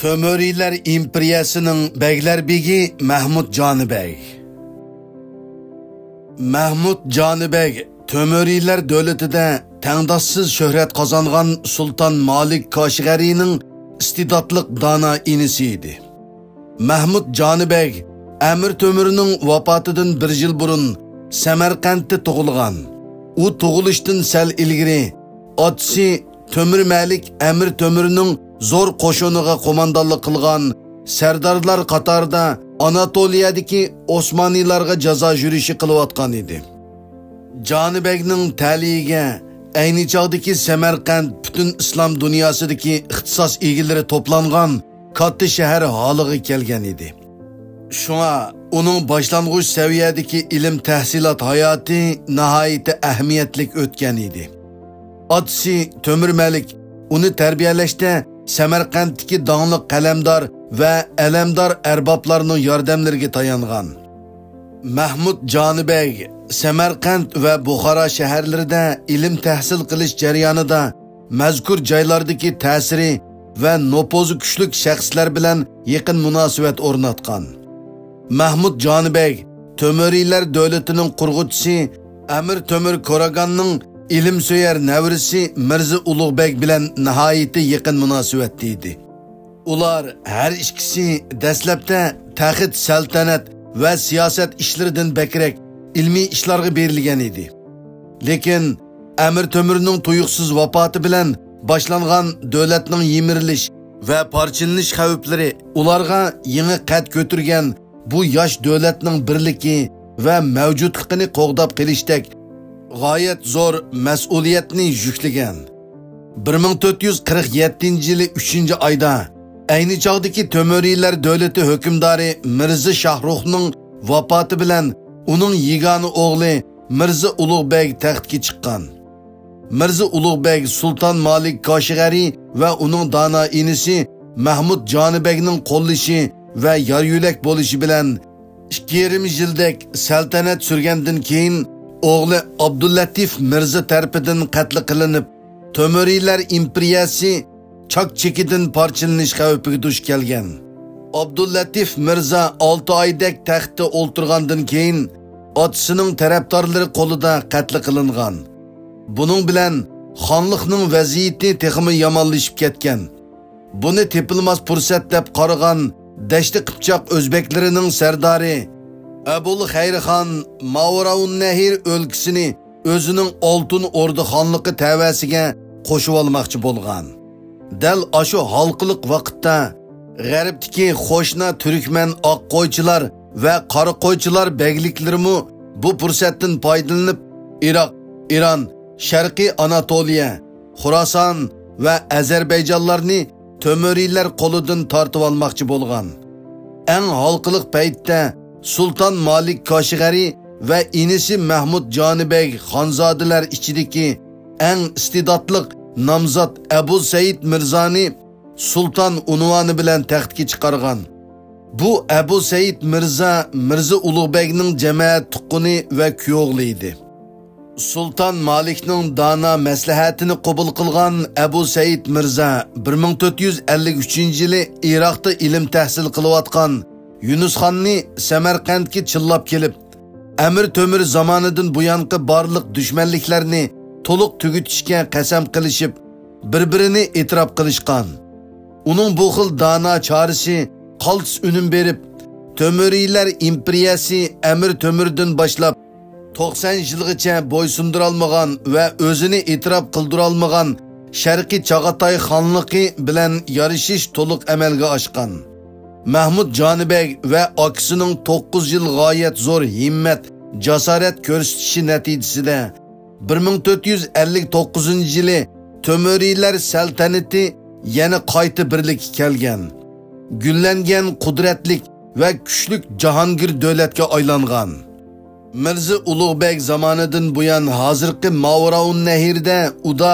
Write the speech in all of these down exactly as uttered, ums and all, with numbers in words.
تۆمۈرىيلەر ئىمپېرىيەسىنىڭ بەگلەر بېگى مەھمۇد جانى بەگ. مەھمۇد جانى بەگ تۆمۈرىيلەر دۆلىتىدە تەڭداشسىز شۆھرەت قازانغان سۇلتان مالىك كاشغەرىنىڭ ئىستېداتلىق دانا ئىنىسى ئىدى. مەھمۇد جانى بەگ ئەمىر تۆمۈرنىڭ ۋاپاتىدىن بىر يىل بۇرۇن سەمەرقەنتتە تۇغۇلغان. ئۇ تۇغۇلۇشتىن سەل ئىلگىرى ئاتىسى تۆمۈر مەلىك ئەمىر تۆمۈرنىڭ زور قوشۇنىغا قوماندانلىق قىلغان سەردارلار قاتارىدا ئاناتولىيەدىكى ئوسمانىيلارغا جازا يۈرۈشى قىلىۋاتقان ئىدى. جانى بەگنىڭ تەلىيىگە ئەينى چاغدىكى سەمەرقەنت پۈتۈن ئىسلام دۇنياسىدىكى ئىختىساس ئىگىلىرى توپلانغان كاتتا شەھەر ھالىغا كەلگەن ئىدى. شۇڭا ئۇنىڭ باشلانغۇچ سەۋىيەدىكى ئىلىم تەھسىلات ھاياتى ناھايىتى ئەھمىيەتلىك ئۆتكەن ئىدى. ئاتىسى تۆمۈر مەلىك ئۇنى تەربىيەلەشتە سەمەرقەنتتىكى داڭلىق قەلەمدار ۋە ئەلەمدار ئەربابلارنىڭ ياردەملىرىگە تايانغان. مەھمۇد جانى بەگ سەمەرقەنت ۋە بۇخارا شەھەرلىرىدە ئىلىم تەھسىل قىلىش جەريانىدا مەزكۇر جايلاردىكى تەسىرى ۋە نوپۇزى كۈچلۈك شەخسلەر بىلەن يېقىن مۇناسىۋەت ئورناتقان. مەھمۇد جانى بەگ تۆمۈرىيلەر دۆلىتىنىڭ قۇرغۇچىسى ئەمىر تۆمۈر كوراگاننىڭ ئىلىمسۆيەر نەۋرىسى مىرزا ئۇلۇغ بەگ بىلەن ناھايىتى يېقىن مۇناسىۋەتتە ئىدى. ئۇلار ھەر ئىككىسى دەسلەپتە تەخت سەلتەنەت ۋە سىياسەت ئىشلىرىدىن بەكرەك ئىلمىي ئىشلارغا بېرىلگەن ئىدى. لېكىن ئەمىر تۆمۈرنىڭ تۇيۇقسىز ۋاپاتى بىلەن باشلانغان دۆلەتنىڭ يىمىرىلىش ۋە پارچىلىنىش خەۋپلىرى ئۇلارغا يېڭى قەد كۆتۈرگەن بۇ ياش دۆلەتنىڭ بىرلىكى ۋە مەۋجۇتلۇقىنى قوغداپ قېلىشتەك غايەت زور مەسئۇلىيەتنى يۈكلىگەن. بىر مىڭ تۆت يۈز قىرىق يەتتىنچى يىلى ئۈچىنچى ئايدا، ئەينى چاغدىكى تۆمۈرىيلەر دۆلىتى ھۆكۈمدارى مىرزا شاھرۇخنىڭ ۋاپاتى بىلەن ئۇنىڭ يېگانە ئوغلى مىرزا ئۇلۇغ بەگ تەختكە چىققان. مىرزا ئۇلۇغ بەگ سۇلتان مالىك كاشغەرى ۋە ئۇنىڭ دانا ئىنىسى مەھمۇد جانى بەگنىڭ قوللىشى ۋە يار يۆلەك بولۇشى بىلەن ئىككى يېرىم يىلدەك سەلتەنەت سۈرگەندىن كېيىن، ئوغلى ئابدۇللەتىف مىرزا تەرىپىدىن قەتل قىلىنىپ، تۆمۈرىيلەر ئىمپېرىيەسى چاك چېكىدىن پارچىلىنىش خەۋپىگە دۇچ كەلگەن. ئابدۇللەتىف مىرزا ئالتە ئايدەك تەختتە ئولتۇرغاندىن كېيىن، ئاتىسىنىڭ تەرەپدارلىرى قولىدا قەتل قىلىنغان. بۇنىڭ بىلەن خانلىقنىڭ ۋەزىيىتى تېخىمۇ يامانلىشىپ كەتكەن. بۇنى تېپىلماس پۇرسەت دەپ قارىغان دەشتى قىپچاق ئۆزبەكلىرىنىڭ سەردارى ئەبۇل خەيرخان ماۋراۋۇننەھىر ئۆلكىسىنى ئۆزىنىڭ ئالتۇن ئوردا خانلىقى تەۋەسىگە قوشۇۋالماقچى بولغان. دەل ئاشۇ ھالقىلىق ۋاقىتتا غەربتىكى قوشنا تۈركمەن ئاق قويچىلار ۋە قارا قويچىلار بەگلىكلىرىمۇ بۇ پۇرسەتتىن پايدىلىنىپ، ئىراق، ئىران، شەرقىي ئاناتولىيە، خۇراسان ۋە ئەزەربەيجانلارنى تۆمۈرىيلەر قولىدىن تارتىۋالماقچى بولغان. ئەڭ ھالقىلىق پەيتتە سۇلتان مالىك كاشغەرى ۋە ئىنىسى مەھمۇد جانى بەگ خانزادىلەر ئىچىدىكى ئەڭ ئىستېداتلىق نامزات ئەبۇ سەئىد مىرزانى سۇلتان ئۇنۋانى بىلەن تەختكە چىقارغان. بۇ ئەبۇ سەئىد مىرزا مىرزا ئۇلۇغ بەگنىڭ جەمەت تۇغقىنى ۋە كۈيئوغلى ئىدى. سۇلتان مالىكنىڭ دانا مەسلىھەتىنى قوبۇل قىلغان ئەبۇ سەئىد مىرزا بىر مىڭ تۆت يۈز ئەللىك ئۈچىنچى يىلى ئىراقتا ئىلىم تەھسىل قىلىۋاتقان يۇنۇسخاننى سەمەرقەنتكە چىللاپ كېلىپ، ئەمىر تۆمۈر زامانىدىن بۇيانقى بارلىق دۈشمەنلىكلەرنى تولۇق تۈگىتىشكە قەسەم قىلىشىپ، بىر-بىرىنى ئېتىراپ قىلىشقان. ئۇنىڭ بۇ خىل دانا چارىسى قالتىس ئۈنۈم بېرىپ، تۆمۈرىيلەر ئىمپېرىيەسى ئەمىر تۆمۈردىن باشلاپ، توقسان يىلغىچە بويسۇندۇرالمىغان ۋە ئۆزىنى ئېتىراپ قىلدۇرالمىغان شەرقىي چاغاتاي خانلىقى بىلەن يارىشىش تولۇق ئەمەلگە ئاشقان. مەھمۇد جانى بەگ ۋە ئاكىسىنىڭ توققۇز يىل غايەت زور ھىممەت، جاسارەت كۆرسىتىشى نەتىجىسىدە، بىر مىڭ تۆت يۈز ئەللىك توققۇزىنچى يىلى تۆمۈرىيلەر سەلتەنىتى يەنە قايتا بىرلىككە كەلگەن، گۈللەنگەن قۇدرەتلىك ۋە كۈچلۈك جاھانگىر دۆلەتكە ئايلانغان. مىرزا ئۇلۇغ بەگ زامانىدىن بۇيان ھازىرقى ماۋراۋۇننەھرىدە ئۇدا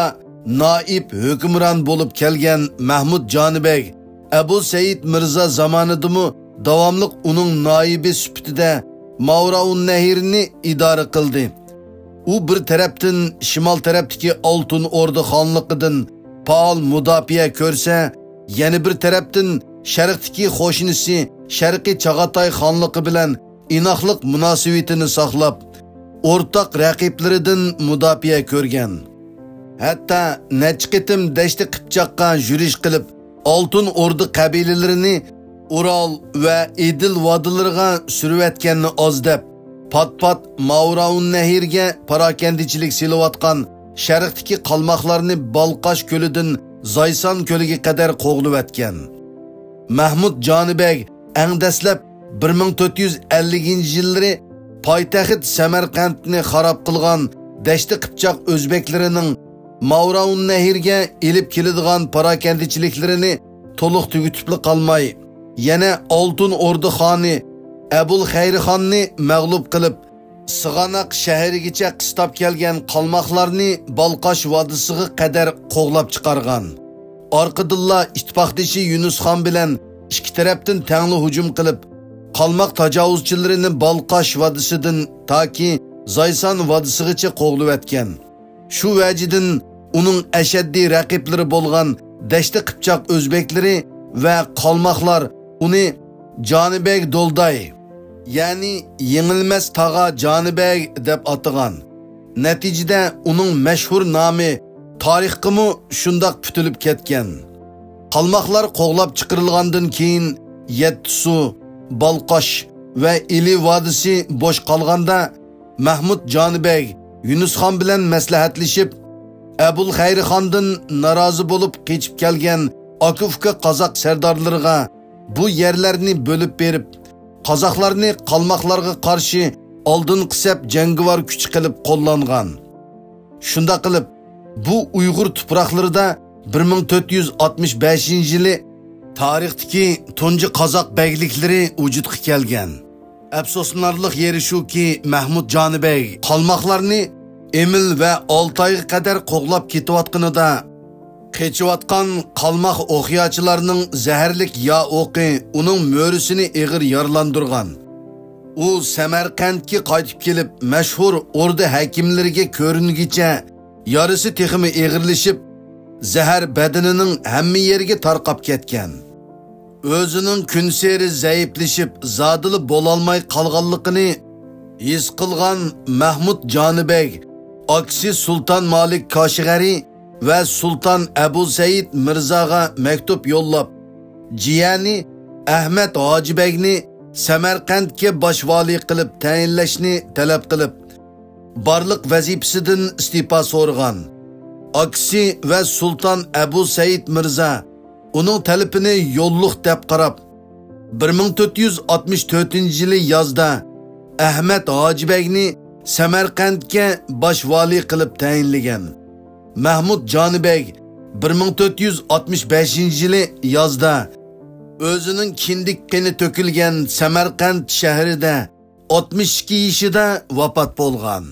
نائىب ھۆكۈمران بولۇپ كەلگەن مەھمۇد جانى بەگ ئەبۇ سەئىد مىرزا زامانىدىمۇ داۋاملىق ئۇنىڭ نائىبى سۈپىتىدە ماۋراۋۇننەھرنى ئىدارە قىلدى. ئۇ بىر تەرەپتىن شىمال تەرەپتىكى ئالتۇن ئوردا خانلىقىدىن پائال مۇداپىئە كۆرسە، يەنە بىر تەرەپتىن شەرقتىكى قوشنىسى شەرقىي چاغاتاي خانلىقى بىلەن ئىناقلىق مۇناسىۋىتىنى ساقلاپ، ئورتاق رەقىبلىرىدىن مۇداپىئە كۆرگەن. ھەتتا نەچچە قېتىم دەشتى قىپچاققا يۈرۈش قىلىپ، ئالتۇن ئوردا قەبىلىلىرىنى ئۇرال ۋە ئېدىل ۋادىلىرىغا سۈرۈۋەتكەننى ئاز دەپ، پات-پات ماۋراۋۇننەھرگە پاراكەندىچىلىك سېلىۋاتقان شەرقتىكى قالماقلارنى بالقاش كۆلىدىن زايسان كۆلىگە قەدەر قوغلىۋەتكەن. مەھمۇد جانى بەگ ئەڭ دەسلەپ بىر مىڭ تۆت يۈز ئەللىكىنچى يىللىرى پايتەخت سەمەرقەنتنى خاراب قىلغان دەشتى قىپچاق ئۆزبەكلىرىنىڭ ماۋراۋۇننەھرگە ئېلىپ كېلىدىغان پاراكەندىچىلىكلىرىنى تولۇق تۈگىتىپلا قالماي، يەنە ئالتۇن ئوردا خانى ئەبۇل خەيرخاننى مەغلۇپ قىلىپ، سىغاناق شەھىرىگىچە قىستاپ كەلگەن قالماقلارنى بالقاش ۋادىسىغا قەدەر قوغلاپ چىقارغان. ئارقىدىنلا ئىتتىپاقدىشى يۇنۇسخان بىلەن ئىككى تەرەپتىن تەڭلا ھۇجۇم قىلىپ، قالماق تاجاۋۇزچىلىرىنى بالقاش ۋادىسىدىن تاكى زايسان ۋادىسىغىچە قوغلىۋەتكەن. شۇ ۋەجىدىن ئۇنىڭ ئەشەددىي رەقىبلىرى بولغان دەشتى قىپچاق ئۆزبەكلىرى ۋە قالماقلار ئۇنى جانىبەگ دولداي، يەنى يېڭىلمەس تاغا جانىبەگ دەپ ئاتىغان. نەتىجىدە ئۇنىڭ مەشھۇر نامى تارىخقىمۇ شۇنداق پۈتۈلۈپ كەتكەن. قالماقلار قوغلاپ چىقىرىلغاندىن كېيىن، يەتتىسۇ، بالقاش ۋە ئىلى ۋادىسى بوش قالغاندا، مەھمۇد جانىبەگ يۇنۇسخان بىلەن مەسلىھەتلىشىپ، ئەبۇل خەيرخاندىن نارازى بولۇپ قېچىپ كەلگەن ئاكا-ئۇكا قازاق سەردارلىرىغا بۇ يەرلەرنى بۆلۈپ بېرىپ، قازاقلارنى قالماقلارغا قارشى ئالدىنقى سەپ جەڭگىۋار كۈچى قىلىپ قوللانغان. شۇنداق قىلىپ، بۇ ئۇيغۇر تۇپراقلىرىدا بىر مىڭ تۆت يۈز ئاتمىش بەشىنچى يىلى تارىختىكى تۇنجى قازاق بەگلىكلىرى ۋۇجۇدقا كەلگەن. ئەپسۇسلىنارلىق يېرى شۇكى، مەھمۇد جانىبەگ قالماقلارنى ئېمىل ۋە ئالتايغا قەدەر قوغلاپ كېتىۋاتقىنىدا، قېچىۋاتقان قالماق ئوقياچىلارنىڭ زەھەرلىك يا ئوقى ئۇنىڭ مۈرىسىنى ئېغىر يارىلاندۇرغان. ئۇ سەمەرقەنتكە قايتىپ كېلىپ، مەشھۇر ئوردا ھەكىملىرىگە كۆرۈنگىچە يارىسى تېخىمۇ ئېغىرلىشىپ، زەھەر بەدىنىنىڭ ھەممە يېرىگە تارقاپ كەتكەن. ئۆزىنىڭ كۈنسېرى زەئىپلىشىپ، زادىلا بولالماي قالغانلىقىنى ھېس قىلغان مەھمۇد جانىبەگ ئاكىسى سۇلتان مالىك كاشغەرى ۋە سۇلتان ئەبۇ سەئىد مىرزاغا مەكتۇپ يوللاپ، جىيەنى ئەھمەد ھاجىبەگنى سەمەرقەنتكە باش ۋالىي قىلىپ تەيىنلەشنى تەلەپ قىلىپ، بارلىق ۋەزىپىسىدىن ئىستېپا سورىغان. ئاكىسى ۋە سۇلتان ئەبۇ سەئىد مىرزا ئۇنىڭ تەلىپىنى يوللۇق دەپ قاراپ، بىر مىڭ تۆت يۈز ئاتمىش تۆتىنچى يىلى يازدا ئەھمەد ھاجىبەگنى سەمەرقەنتكە باش ۋالىي قىلىپ تەيىنلىگەن. مەھمۇد جانىبەگ بىر مىڭ تۆت يۈز ئاتمىش بەشىنچى يىلى يازدا ئۆزىنىڭ كىندىك قېنى تۆكۈلگەن سەمەرقەنت شەھىرىدە ئاتمىش ئىككى يېشىدا ۋاپات بولغان.